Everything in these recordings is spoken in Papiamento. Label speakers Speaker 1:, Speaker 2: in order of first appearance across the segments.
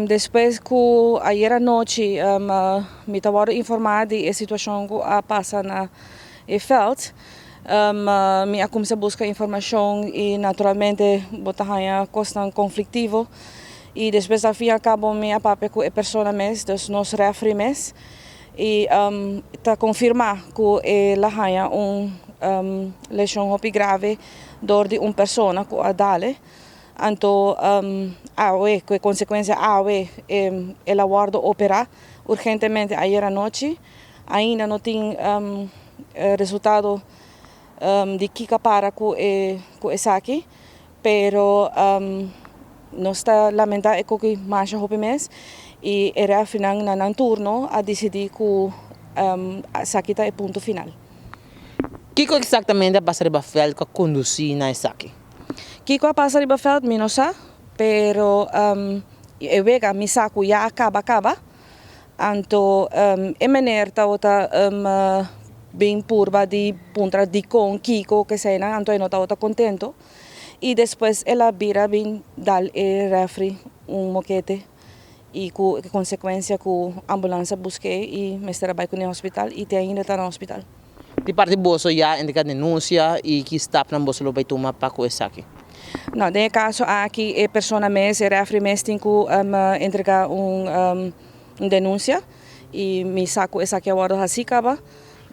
Speaker 1: Despues ku ayer anochi mi ta wòrdu informá di e situashon ku a pasa na e vèlt, mi a kuminsá buska informashon i naturalmente bo ta haña kosnan konfliktivo i despues al fin i al kabo mi a papia ku e persona mes, dus nos rèfri mes i ta konfirmá ku el a haña un leshon hopi grave dor di un persona ku a dale. Anto awe, ku e konsekuensia awe el a wòrdu operá urgentemente ayer anochi. Ainda no tin resultado di kiko a para ku e ku esaki, pero nos ta lamentá e koki masha hopi mes i e rèfrinan na nan turno a disidí ku esaki ta e punto final.
Speaker 2: Kiko eksaktamente a pasa riba vèlt ku a kondusí na esaki?
Speaker 1: Kiko a pasa riba veld mi no sa, pero e wega mi sa ku ya a kaba kaba, anto e meneer tabata bin purba di puntra dikon, kiko, keseinan, anto e no tabata kontento i despues el a bira bin dal e refri un mokete i ku e konsekuensia ku ambulans a busk'é i mester a bai kuné hospital i te ainda ta na hospital.
Speaker 2: Di parti boso ya entrega denuncia y ki stapnan boso lo bay tuma pa cu esaki?
Speaker 1: No, den e caso aki e persona mes, e referee mes tin cu entrega un denuncia y mi sa cu esaki a wordo haci caba,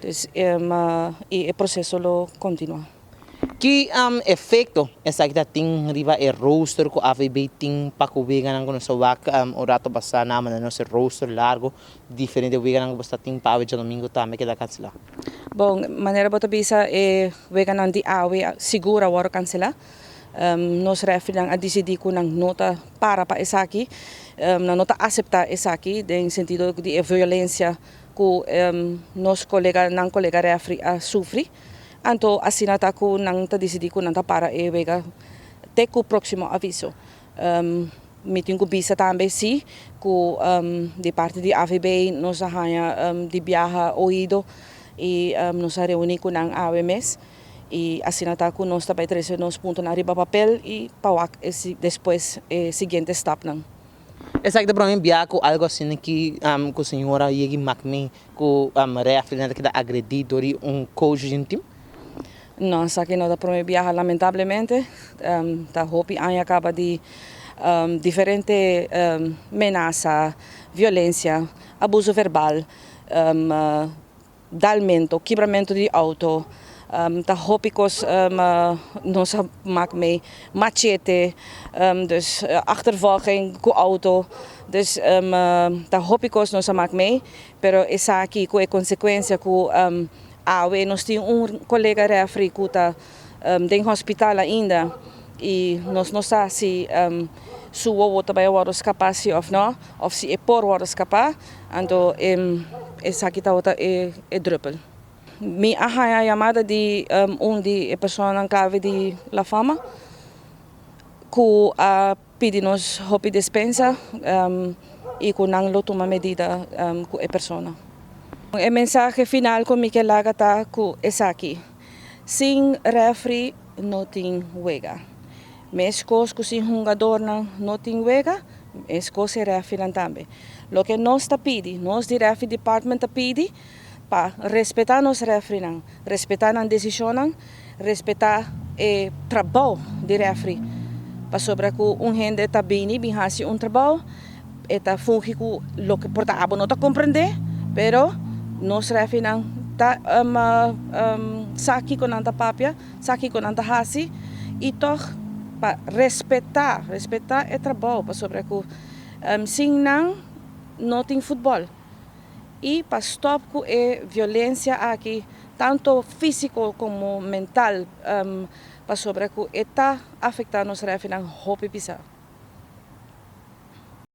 Speaker 1: dus y e proceso lo continua.
Speaker 2: Ki efekto esaki ta tin riba e rooster ku AVB tin pa ku weganan ku nos ta wak un rato pasá nan a manda nos e rooster largo diferente weganan ku bo ta tin pa awe djadomingo tambe keda kanselá?
Speaker 1: Bon, manera bo ta bisa e weganan di awe sigur a wòrdu kanselá. Nos rèfrinan a disidí ku nan no ta para pa esaki, nan no ta aseptá esaki den sentido di e violensia ku nos kolega, nan kolega rèfri a sufri. Anto asina ta ku nan ta disidí ku nan ta para e wega te ku próksimo aviso. Mi tin ku bisa tambe sí ku di parti di AVB nos a haña di biaha oido i nos a reuní ku nan awe mes i asina ta ku nos ta bai trese nos puntonan riba papel i pa wak despues e siguiente stapnan.
Speaker 2: Esaki ta prome bia ku algu asina ki ku señora yegi mak mi ku referee ta keda agredi dor di un coach di un team?
Speaker 1: No, esaki no ta prome biaha lamentablemente. Ta hopi aña kaba di diferente menasa, violencia, abuso verbal, Dalmento, kibramento di auto, ta hopi kos nos a mak mee, machete, dus achtervolging ku auto, dus ta hopi kos nos a mak mee, pero esaki ku e konsekuensia ku awe nos tin un kolega refri ku ta den hospital ainda i nos no sa si su wowo ta bai a wòrdu skapá si òf nò, òf si e por wòrdu skapá. Anto esaki tabata e druppel. Mi a haña yamada di un di e personanan clave di La Fama cu a pidi nos hopi despensa y cu nan lo tuma medida cu e persona. E mensahe final cu mi ke laga ta cu esaki, sin refri no tin wega. Mescos cu sin hungadornan no tin wega, mescos e refrinan tambe. Loke nos ta pidi, nos di Refri Department ta pidi pa respeta nos refrinan, respeta nan decisionnan, respeta e trabou di refri. Pasobra cu un hende ta bini bin haci un trabou, e ta fungi cu loke por ta abo no ta comprende, pero nos refrinan ta sa kico nan ta papia. Sa kiko nan ta hasi i tòg pa respetá, respetá e trabou pasobra ku sin nan no tin futbòl. I pa stòp ku e violensia aki tanto físiko komo mental pasobra ku e ta afektá nos rèfinan hopi pisá.